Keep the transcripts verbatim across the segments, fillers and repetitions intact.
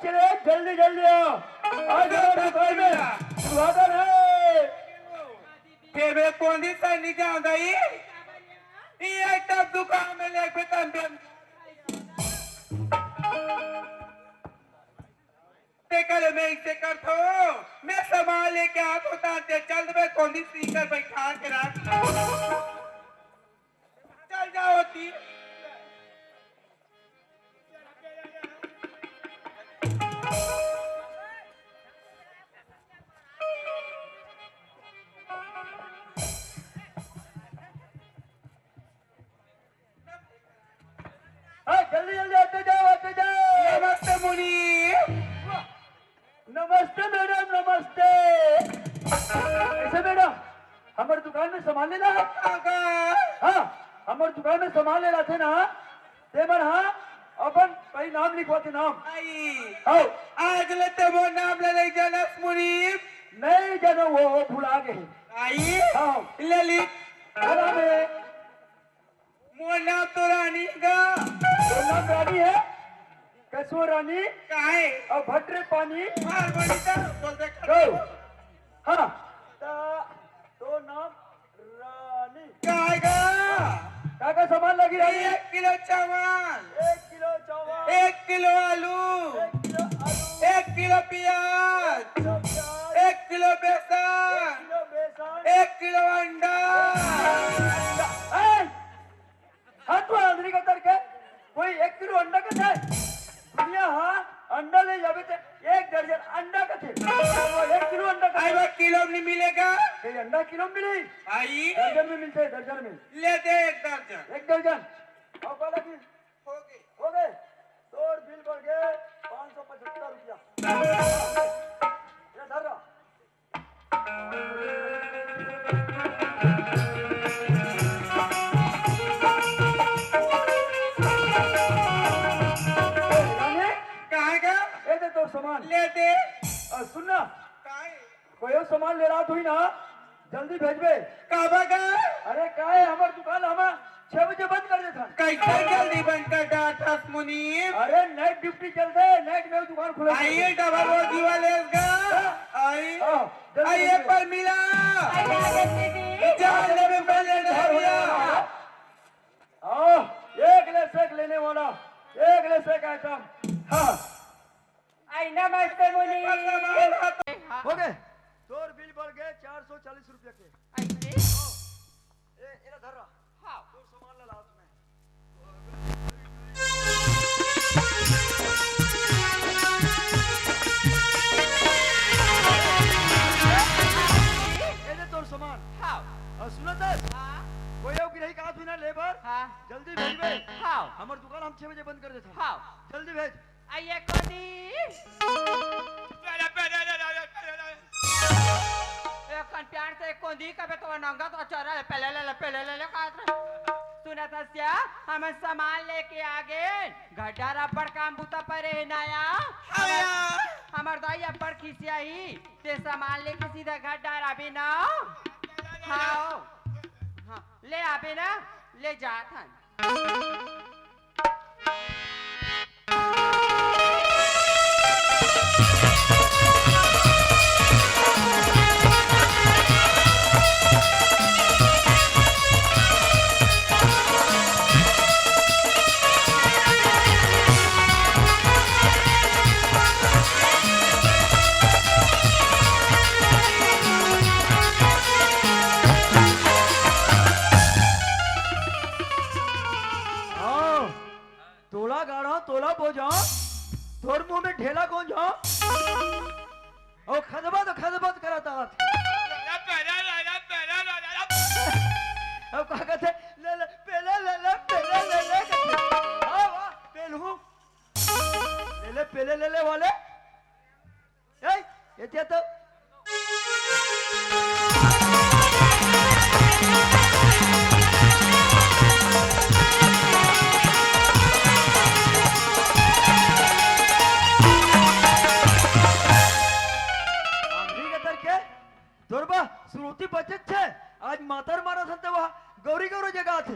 चले, जल्दी, जल्दी आओ। आज हमारे दुकान में उद्घाटन है। फेर में कोंदी से नहीं जाऊंगा ये। ये एकदम दुकान में ले बेतन बेन। ते कल मैं इसे कर थो। मैं सामान लेके आ तो ताते चल दे कोंदी स्पीकर बैठा के रख। चल जाओ ती। हाँ, जल्दी जल्दी आते जाओ, आते जाओ। नमस्ते मुनीम। नमस्ते मैडम, नमस्ते। ऐसे मैडम, हमर दुकान में सामान लेना है। काका। हाँ, हमर दुकान में सामान लेना थे ना, ते मन हाँ अपन भाई नाम लिखवाते नाम। आई। आओ। आज ले ते मोर नाम ले नहीं जानस मुनीम। नहीं जानो, वो भुला गए। आई। हाँ। ले ली। बना में। मोर नाम तो रानी गा। तोर नाम रानी है? कसो रानी? काहे? अब भटरे पानी। मार बड़ी दा, बोल दे। गो। हाँ। ता, तो नाम रानी। काहे गा? का का सामान लगी रानी? एक किलो चावल। एक किलो चावल। एक किलो आलू। एक किलो आलू। एक किलो प्याज। एक किलो प्याज। एक किलो बेसन। एक किलो बेसन। एक किलो अंडा। अंडा। ए! हाथ तो आंधरी का तरके, कोई एक किलो अंडा का थे? दुनिया हाँ, अंडा ले जावे ते एक दर्जन अंडा का थे। वो एक किलो अंडा का आई थे। बा, किलो में नहीं मिलेगा? ये अंडा किलो में मिली? आई। दर्जन में मिलते हैं, दर्जन में। ले दे एक दर्जन। एक दर्जन। अब बोला कि हो गए। हो गए। तोर बिल बढ़ गए पाँच सौ पचहत्तर रुपया। ये धर रहा। रानी, कहाँ गया? ए दे तोर सामान। ले दे। आ, सुन ना। काहे? कोई और सामान ले रहा तू ही ना, जल्दी भेजबे। काबा का? अरे काहे, हमर दुकान हम छह बजे बंद कर देथन। कैसे जल्दी बंद कर डालथस मुनीम? अरे नाइट ड्यूटी चलथे, नाइट में दुकान खुला आई रहथे। डबल रोजी वाले का। हाँ। आई। हाँ, जल्दी आई जल्दी। एप्पल मिला। आई आ गई दीदी। जान ले में पहले ले लिया। हाँ, एक ले से एक लेने वाला, एक ले से एक आइटम। हाँ। आई नमस्ते मुनीम। हो गए, तोर बिल बढ़ गए चार सौ चालीस रुपया के। ऐसे? ए, एला धर रहा। हाँ। तोर सामान ला लास्ट में। ए दे तोर सामान। हाँ। और सुन तो। हाँ। कोई अउ गिराही का आत होही ना लेबर? हाँ। जल्दी भेजबे। हाँ। हमर दुकान हम छह बजे बंद कर देथन। हाँ। जल्दी भेज। आइए कोनी। ए, कन प्यार से कोनी कबे तो नंगा तो चरा ले, पहले ले ले, पहले ले ले, का सुनत हस या? हम सामान लेके आ गए, घर डार अब्बड़ काम बूता परे हे ना या। हाँ या। हमर दाई अब्बड़ खिसियाही, ते सामान लेके सीधा घर डार आबे ना। हाँ, हाँ, ले आबे ना, ले जात हन। हाँ, तोला गाड़ा, तोला बोझा, तोर मुंह में ढेला कौन जा? ओ खदबद, खदबद करत आत। अब का कहते? ले ले, पेले ले ले, पेले ले ले कहते। वाह, वाह, पेलहू। ले ले, पेले ले ले वाले। ए, एतिया तो। आंधी के तर के, तोर बा, सुरुती बचत छे, आज मातर मारा संते वहा, गौरी गौरी जगह थे।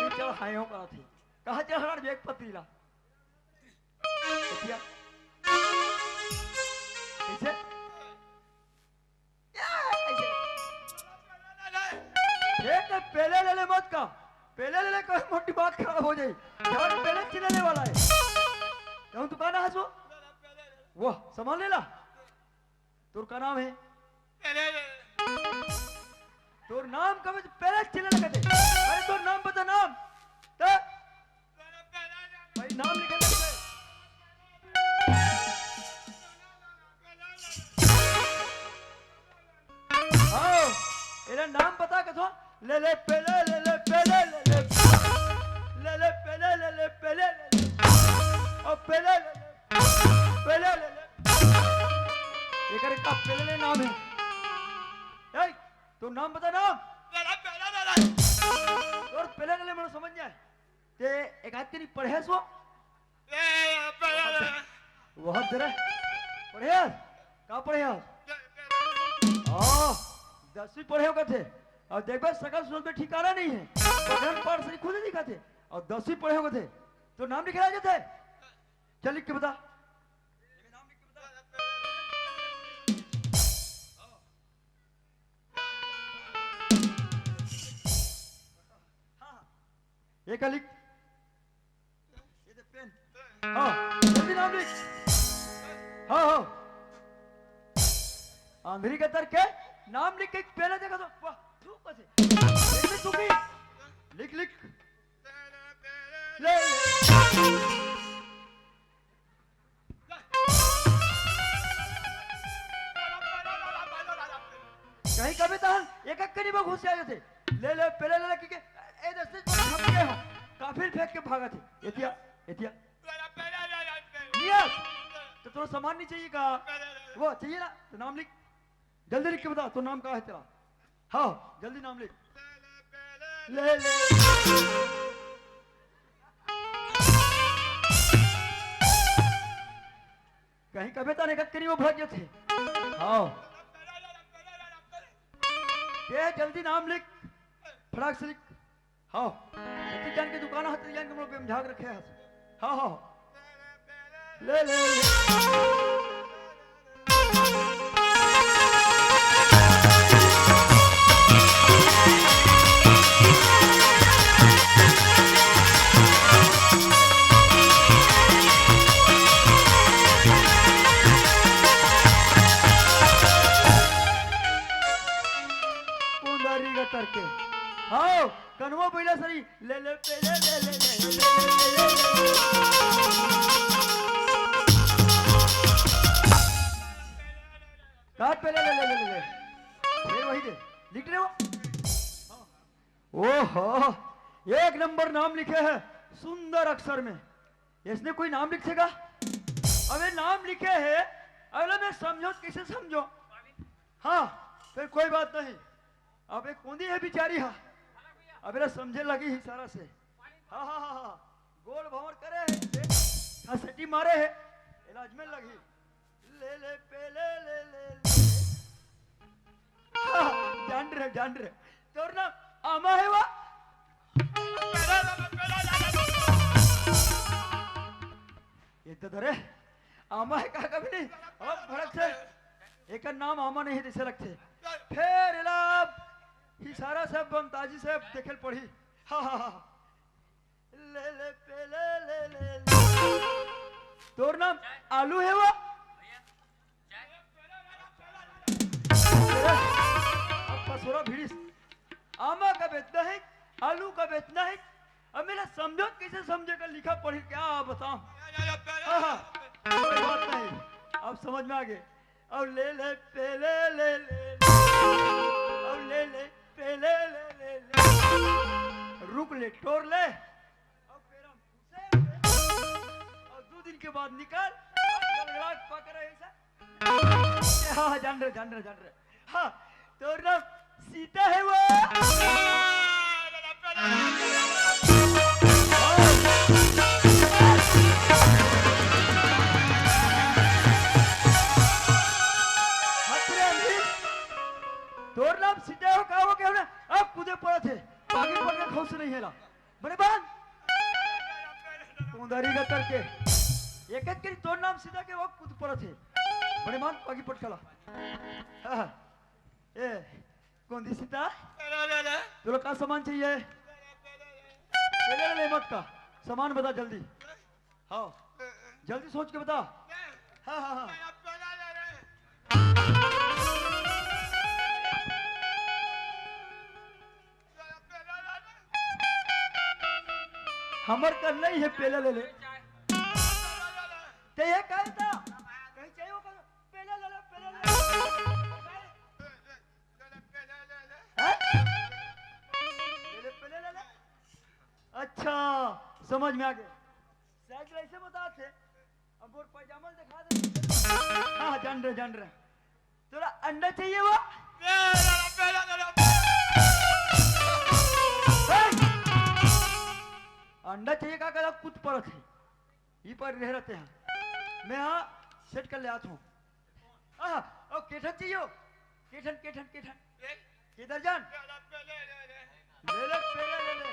चढ़ हाय हो कहा थे। कहा चढ़ हरण बेग पत्री ला। एतिया। वाह, संभाल लेला। तोर का नाम हे? तोर नाम कबे पहले चिल्ला लगत हे। अरे, तोर नाम बता, नाम। त भाई, नाम लिखे लगत हे। हाँ, एला नाम बता कथो। ले ले पेले, ले ले पेले, ले ले। ले ले पेले, ले ले पेले, ले ले। अब पेले, ले ले। पेले, ले ले। एकर का पेले ले नाम हे। ए, तोर नाम बता, नाम। पेले, पेले, ले ले। तोर पेले, ले ले, मोला समझ नइ आय। ते एक आध के नहीं पढ़े हस वो? ए, ए, ए, ए, ए। वह तेरे पढ़े हस? का पढ़े हस? ए, ए, ए। हाँ, दसवीं पढ़े हो कथे। अउ देखबे, सकल सूरत में ठिकाना नइ हे। पढ़न पाठ से खुद ही दिखत हे। अउ दसवीं पढ़े हो कथे। तोर नाम लिखे रह जाथे। चल, लिख के बता। ये का लिख? ये दे पेन। हाँ, जल्दी नाम लिख। हाँ, हाँ। आंधरी के तर के नाम लिख के पेला देखा तो, वाह, तू कैसे? लिख, लिख, तू भी। लिख, लिख। ले, ले। कहीं कभी तहन एक एक करीब घुस जाए थे। ले ले, पेले ले ले, कि के, ए, दस से छपके हो। काफिल फेंक के भागा थे। एतिया, एतिया। नियत, तो तोर सामान नहीं चाहिए का? वो चाहिए ना, तो नाम लिख। जल्दी लिख के बता, तोर नाम का हे तेरा? हाँ, जल्दी नाम लिख। ले ले। कहीं कबे ताने का करी वो भाग जाथे। हाँ। ये जल्दी नाम लिख, फटाक से लिख। हाँ, सतीश जान के दुकान हे, सतीश जान के मोर बेमझाक रखे हस। हाँ, हाँ। ले, ले, ले। पुंडरी गतर के। हाँ। कनवा बइला सरी, ले ले पेले, ले ले, ले ले, ले ले, ले ले। का पेले, ले ले, ले ले, ले। ये वही दे, लिख रहे हो? ओहो, एक नंबर नाम लिखे हे, सुंदर अक्षर में। इसने कोई नाम लिख सका? अबे नाम लिखे हे, अगला मैं समझो, कैसे समझो? हाँ, फिर कोई बात नहीं। अब एक कोंदी हे बिचारी हा, अब एला समझे लगी ही सारा से। हाँ, हाँ, हाँ, हाँ। गोल भंवर करे हे, खसटी मारे हे, एला अजमेर लगी। ले ले पेले ले ले ले। हाँ, जान रहे, जान रहे। तोर नाम आमा हे वा? ये तो धरे, आमा हे का कभी नहीं। अब भड़क से, एकर नाम आमा नहीं हे जैसे लगथे। फेर एला अब इशारा से, बमताजी से देखे ल पड़ही। हाँ, हाँ, हाँ। ले ले पेले ले ले ले। तोर नाम आलू हे वा? अब पसोरा भिड़िस। आमा का बेचना हे, आलू का बेचना हे। अब मेला समझो, कैसे समझे का लिखा पढ़ी, क्या बताऊं? हाँ, हाँ, कोई बात नहीं, अब समझ में आ गए। अब ले ले पेले ले ले, अब ले ले पेले ले ले ले। रुक ले, टोर ले। अब पेरा में घुसे ले। अब दो दिन के बाद निकाल। अब गलगलाट पकड़े ऐसा। हाँ, हाँ, जान रहे, जान रहे, जान रहे। हाँ, तोर नाम सीता हे वो। हतरे अमीर, तोर नाम सीता हे वो, का हो गया ना? अब कूदे पड़त हे, पागी पड़ के खुश नहीं हेला। बड़े बान, कोंदारी का करके, एक एक करी तोर नाम सीता हे वो, कूद पड़त हे। बड़े मान, पागी पटकला। हाँ, हाँ। ए, कोंदी सीता? अरे, अरे, अरे। तोला का सामान चाहिए? अरे, अरे, अरे। ले, ले, ले, मत का। सामान बता जल्दी। हाँ। जल्दी सोच के बता। हाँ, हाँ, हाँ। हमर कर नहीं है, पेला ले ले। ते ये कहता, कहीं चाहिए वो कर, पेला ले ले, पेला ले ले। हैं? ले ले, पेला ले ले। अच्छा, समझ में आ गया। साइकिल ऐसे बता थे, अब और पैजामा दिखा दे। हाँ, जान रहे, जान रहे। तोरा अंडा चाहिए बा? अंडा चाहिए का, कदा कुत परत है। ई पर रह रहते हैं। मैं हाँ सेट कर ले आत हूँ। आह, और केठन चाहिए हो? केठन, केठन, केठन। किधर जान? ले ले, पेला ले ले।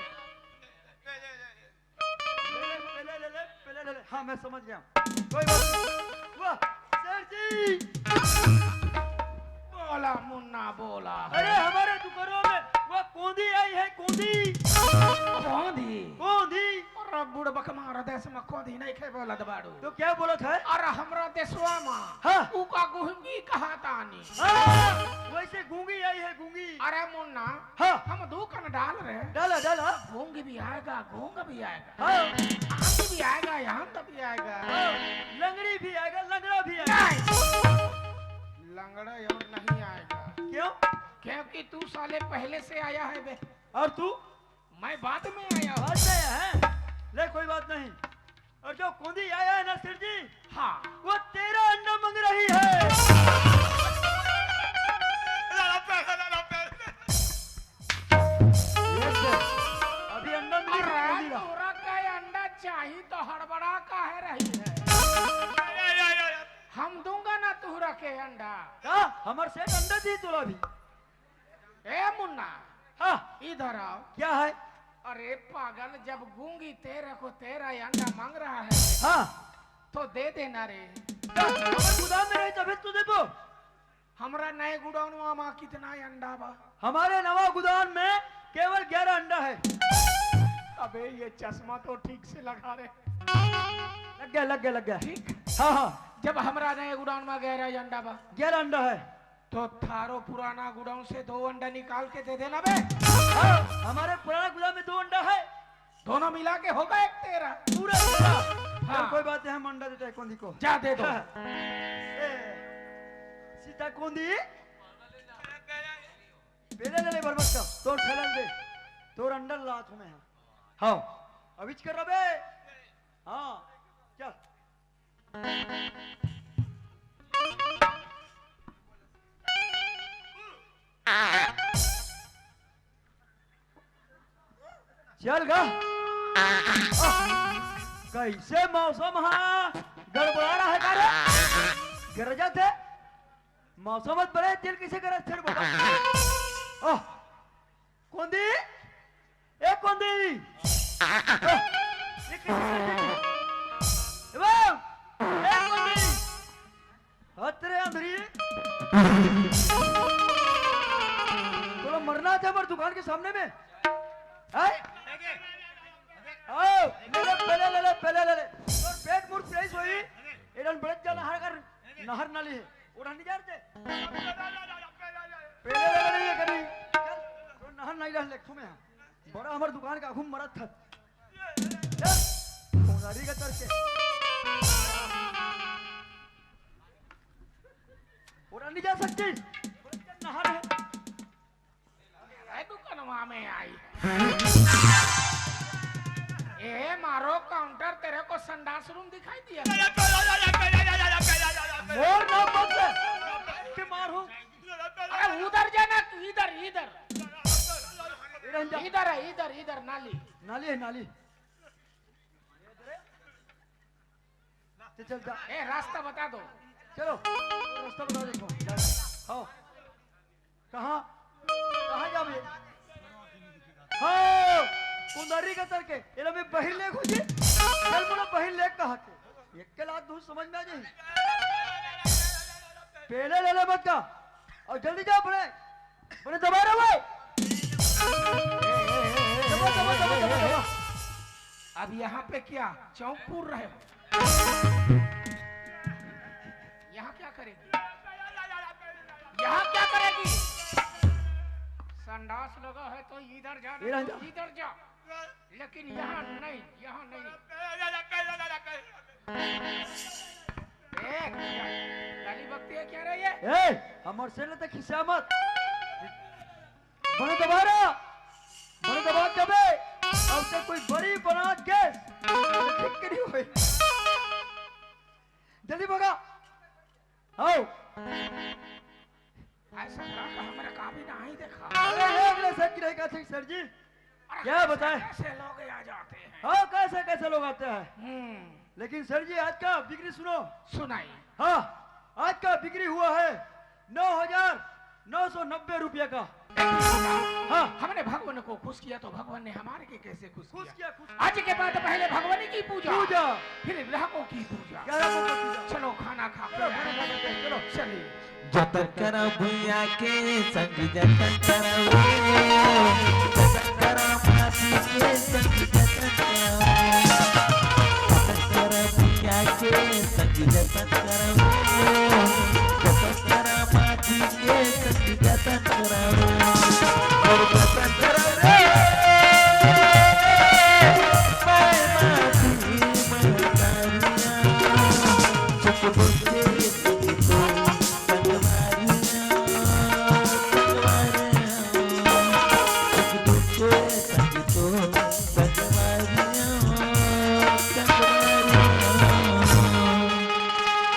ले ले, पेला ले ले, पेला ले ले। हाँ, मैं समझ गया। कोई बात नहीं। वाह, सेठ जी। बोला मुन्ना, बोला। अरे, हमारे दुकानों में वो कोंदी आई है, कोंदी। कोंदी? कोंदी। अरे, बुड़बक मारा देश में कोंदी नहीं खे बोलत बाड़ू। तो क्या बोलत है? अरे, हमरा देशवा में हाँ। उका गुहंगी कहा तानी। हाँ, वैसे गूंगी आई है, गूंगी। अरे मुन्ना, हाँ। हम दो कन डाल रहे हैं। डाला, डाला। गूंगी भी आएगा, गूंग भी आएगा। हाँ। आंधी भी आएगा, आंध भी आएगा। हाँ। लंगड़ी भी आएगा, लंगड़ा भी आएगा। नहीं। लंगड़ा और नहीं आएगा। क्यों? क्योंकि तू साले पहले से आया है बे। और तू? मैं बाद में आया हूँ। बाद में आया है? ले, कोई बात नहीं। और जो कोंदी आया है ना सेठ जी, हाँ। वो तेरा अंडा मांग रही है। ये से, अभी अंडा मिली तो अरे, कोंदी ला। तोरा का अंडा चाही तो हड़बड़ा काहे रही है? हम दूंगा ना तोहरा के अंडा। का? हमार सेठ अंडा दी तोरा भी। ए मुन्ना, हाँ। इधर आओ। क्या है? अरे पागल, जब गूंगी तेरे को तेरा अंडा मांग रहा है, हाँ। तो दे देना रे। का? हमारे गुदाम में रही तभी तो देबो। हमरा नए गुडाउन में कितना अंडा बा? हमारे नवा गुदाम में केवल ग्यारह अंडा है। अबे ये चश्मा तो ठीक से लगा रे। लग गया, लग गया, लग गया। ठीक। हाँ, हाँ। जब हमरा नए गुडाउन में ग्यारह अंडा बा, ग्यारह अंडा है। तो थारो पुराना गुडाउन से दो अंडा निकाल के दे देना बे। हाँ, हमारे पुराना गुदाम में दो अंडा है। दोनों मिला के होगा एक तेरा। पूरा तेरा। हाँ। चल, कोई बात नहीं, हम अंडा देते हैं कोंदी को। जा दे दो। हाँ। ए, सीता कोंदी। पेला ले ले बरबस का, तोर ठेलन दे। तोर अंडा लात हूँ मैं। हाँ। अभी कर रहा बे। हाँ। चल। चल गा। कैसे मौसम हा गड़बड़ा रहा है का रे? गरजत है। मौसम बड़े तेल कैसे गरज थे बता। ओह, कोंदी? ए कोंदी? ए, ये कैसे कर देती? ए बा, ए कोंदी? हत रे अंधरी। तोला मरना था हमारे दुकान के सामने में। हैं? आओ, ले ले, पहले ले ले, पहले ले ले। तोर पेट मुर फ्रेश होई। एडन बड़े जा नहर कर, नहर नाली है। उड़ा नहीं जा रहे। पहले ले ले, ये करी। चल, तो नहर नहीं रह ले, तुम्हें। बड़ा हमार दुकान का आगू मरत था। चल, कोनारी का तरके। उड़ा नहीं जा सकती। नहर है। ए दुकानवा में आई। ए मारो काउंटर, तेरे को संडास रूम दिखाई दिया? मोर ना बदले। के मारू। अरे उधर जाना तू, इधर, इधर। इधर जा। इधर है, इधर, इधर नाली। नाली है, नाली। चल, चल, जा। ए, रास्ता बता दो। चलो, रास्ता बता दो। जा, जा। आओ। कहाँ? कहाँ जाबे? हाँ, कुंदारी का तरके। एला मैं बहिर लेक हो जी। चल, बोला बहिर लेक कहा के। एक के लात दूर समझ में आ जाए। पहले ले ले मत का। और जल्दी जा, बड़े। बड़े दबा रहे हो। दबा, दबा, दबा, दबा, दबा। अब यहाँ पे क्या चौंक पूर रहे हो? संडास लगा है तो इधर जा, इधर जा। इधर जा, लेकिन यहाँ नहीं, यहाँ नहीं। देख, गाली बकती है क्या रे ये? ए, हमर से ले तो खिसिया मत। बने दोबारा, बने दोबारा जबे, अब से कोई बड़ी बरात गैस, ठीक के नहीं होए। जल्दी भगा। आओ। ऐसा लगा कि हमारे काबू नहीं देखा। अरे, ये अगले सर की नहीं कहा सर जी। अरे, क्या कैसे, बताएं? कैसे लोग आ जाते हैं? हाँ, कैसे, कैसे लोग आते हैं? हम्म। लेकिन सर जी, आज का बिक्री सुनो। सुनाई। हाँ, आज का बिक्री हुआ है नौ हजार नौ सौ नब्बे रुपये का। हाँ। हमने भगवान को खुश किया तो भगवान ने हमारे के कैसे खुश खुश किया? किया, खुश। आज के बाद पहले भगवान की पूजा, पूजा। फिर ग्राहकों की पूजा। ग्राहकों की पूजा। चलो खाना खा के चलो, खाना खा के, चलो। चलिए। जतन करा भुइया के संग जतन करा, जतन करा माटी के संग जतन करा, जतन करा भुइया के संग जतन करा।